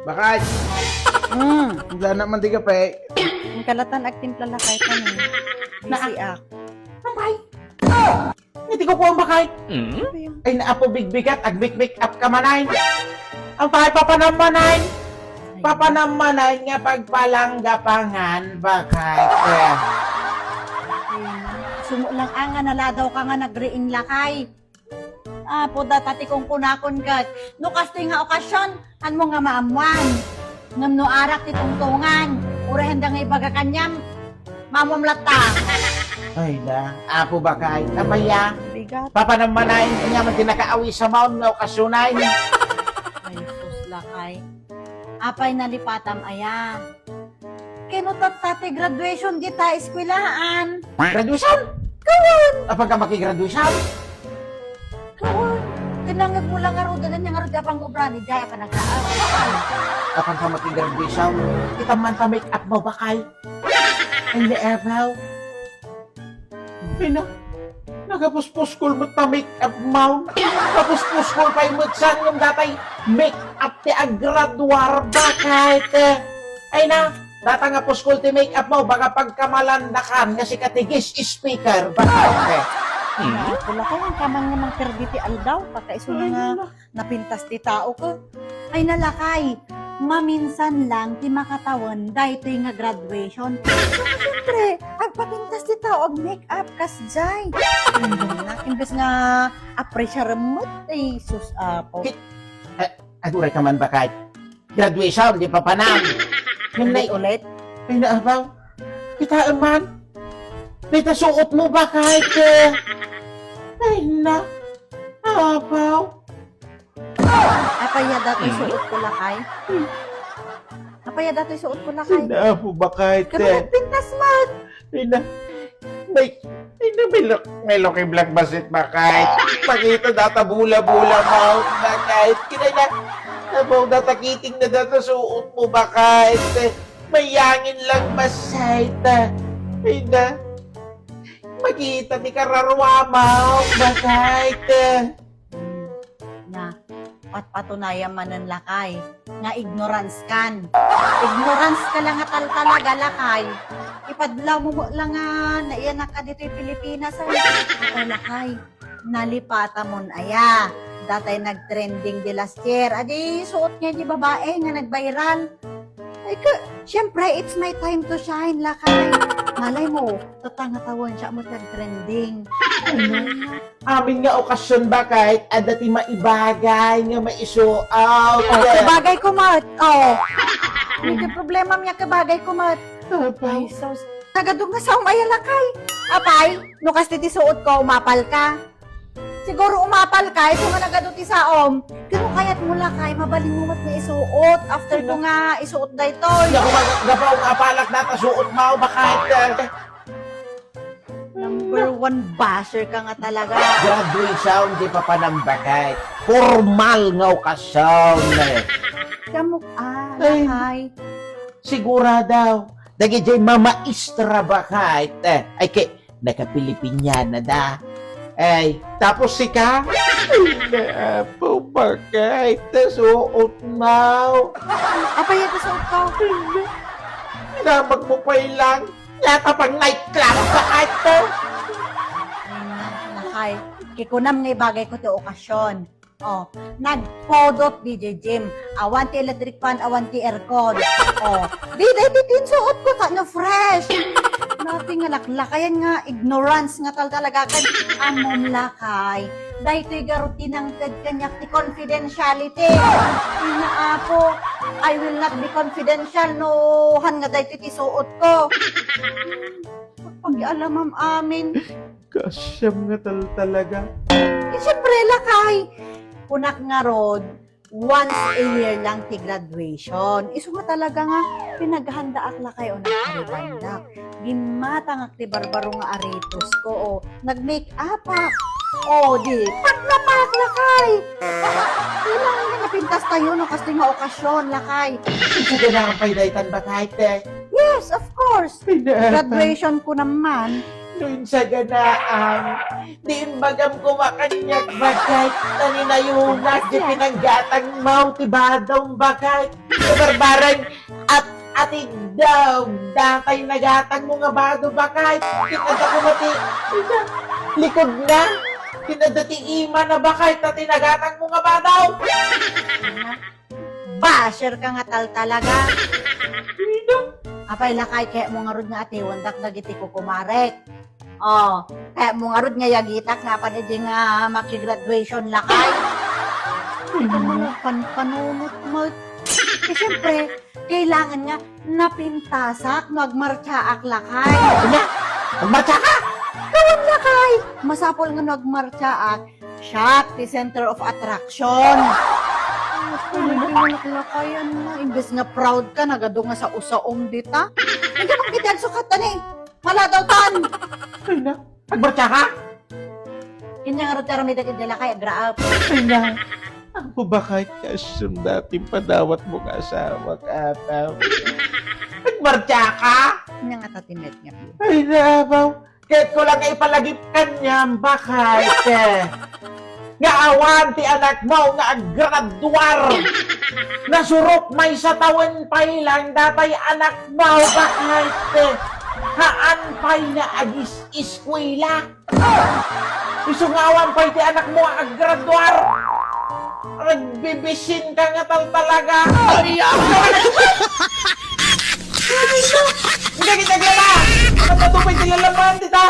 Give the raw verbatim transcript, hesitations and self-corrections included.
Bakay! Mm. Wala naman di kape. Ang kalatan agtimpla lakay ka ni. Busy ak. Bakay! Ah! Ngiti ko po ang bakay. Ay, naapo bigbigat, agmik-make up ka manay. Ang bakay, papanam manay. Papanam manay nga pagpalangga pangan, bakay. Kaya, sumo lang anga naladaw ka nga nagriing lakay. Apo, data ti kunkunakon ket no kastoy nga okasyon, hanmo nga maammuan. Ngem no arak ti tungtongan, uray handa nga ibaga kaniam, maammuam latta. Ay na, apo bakay, apay ya? Bigat. Papanam manay, ania man ti nakaawis a maon nga okasyonen. Ay, sus, lakay. Apay nalipatam aya? Kano tatta ti graduation dita eskwelaan? Graduation? Kawan! Apang ka makigraduation? Kawan! Kinangag mo lang nga rudan niya nga rudan pang obra ni Jaya ka nag-aaral. Apang ka makigraduation? Kita man ta make up mo bakay. Ay, ni Ebaw. Ay na, nagapuspuskol met ta make up mo. Napuspuskol pay met saan yung datay make up ti aggraduar bakay te. Ay na, data nga puskol ti make up mo, baka pagkamalandakan nga sika ti guest speaker bakay te. Wala kayang kaman nga mangperdi ti aldaw, pagkaiso nga napintas ti tao ko. Ay, nalakay, maminsan lang ti makatawen daytoy nga graduation. Siyempre, agpapintas ti tao, ag-make up, kasjay. Imbes nga appreciate met, ay, sus, apo. Kit-, eh, aguray ka man bakay. Graduation, di pa panam. Ulit, ulit. Ay, naabaw. Kitaem man. Dayta suot mo bakay te. Ay, na. Abaw. Apay ya datoy suot ko, lakay? Apay ya datoy suot ko, lakay? Sinapo bakay te. Kami nagpintas man. Ina, may, ina, may lo-, may Lucky Black Basit bakay. Makita data bula-bula mo bakay. Kinaya, nabaw data kiting na data suot mo bakay. May yangin lang masay ta. Ina, makita ti kararua mo bakay. Na, patpatunayam manen lakay nga ignorance kan. Ignorance ka lang nga taltalaga lakay. Ipadlaw mo lang nga naiyanak ka ditoy Pilipinas, ay. Ako lakay, nalipatamon aya. Datay nagtrending di last year. Adi suot nga di babae nga nagviral. Ay, ka, siyempre, it's my time to shine, lakay. Malay mo, tatangatawan siya mo trending. Amin nga okasyon bakay, adda ti maibagay nga maisuot. Oh, kabagay ko, Mat. Oh. Hindi problema niya, kabagay ko, Mat. Ay, sus. Nagadog nga sa umaya, lakay. Apay, no, kasti ti suot ko, umapal ka. Siguro umapal ka, isu nga nagadu ti saom. Kano kayat mo lakay, mabalin mo met nga isuot after ko nga isuot daytoy. Di ako mag-, gapaw nga apalak data suot mo, bakay. Number one basher ka nga talaga. Graduation, di pa panambakay. Formal nga okasyon, eh. Kamuk-, ah, ay, lakay. Sigurado. Dagiti mamaestra bakay. Eh, ay, kay, naka-Filipiniana da. Ay, tapos sika? Ay, naapo, bakay. Ta suot mo. Apay, ta suot ko. Inamag mo pa ilang. Yata pang nightclub, bakay to. Ay, na, lakay. Kikunam nga ibagay ko ti okasyon. Oh, nagpudot, D J Jim. Awan ti electric fan, awan ti aircon. Oh, di, di, di, din suot ko, ta, no, fresh. Nothing nga laklakayan nga ignorance nga tal talaga kan amom lakay. Daytoy garud ti nangted kaniak ti confidentiality. Ina apo, I will not be confidential no han nga daytoy ti suot ko. Pakialamam amin. Kasyam nga tal talaga. Eh, siyempre, lakay. Kunak ngarud, once a year lang ti graduation. Isu nga talaga nga pinaghandaak lakay o nagkaribandak. Gimmatangak ti barbaro nga aritos ko o nag-make up ak. O, di, pagnapak lakay. Kailangan nga napintas tayo, no, kasi nga okasyon, lakay. Sige na ang pay daytan, bakay, te. Yes, of course. Pinatak. Graduation ko naman. No insaganaam, di imbagam koma kaniak, baket, ta ninayunas ti pinanggatangmo ti badom, baket. Kabarbareng, at atigdaw, datay nagatangmo nga bado, baket. Ket adda koma ti, likodna. Ket adda ti imana, baket, ta ti nagatangmo nga bado. Basher ka nga tal talaga. Apay lakay, kayatmo ngarud nga atiwendak dagiti kukumarek. Oh, kayatmo ngarud nga yagitak nga apan idi nga makigraduation lakay. Ano nga panpanunot mo? Eh, siyempre, kailangan nga napintasak no agmartsaak lakay. Ania? Agmartsa ka? Kawan lakay! Masapul nga no agmartsaak, siak ti center of attraction. Ano ti manaknakayan na? Imbes nga proud ka, nagadu nga sao-saom dita. Nagapang kiti agsukat, ani? Maladaw tan! Ay na, agmartsa ka? Inya nga rutero mi dagiti lakay, agraap. Ay na, ang baket kasunda ti padawatmo nga asawa, kataw. Agmartsa ka? Inya nga tatimet nga. Ay na, abaw. Ket ko lang nga ipalagip kaniam, baket. Nga awan ti anakmo nga aggraduar. Nasurok maysa tawen pay lang datay anakmo, baket. Haan pay nga agis-eskuela. Isu nga awan pay ti anakmo nga aggraduar. Nagbibisin ka nga tal talaga. Ay, ah! Hindi kita glaba. Ano pa to pay ti lalaman, tita?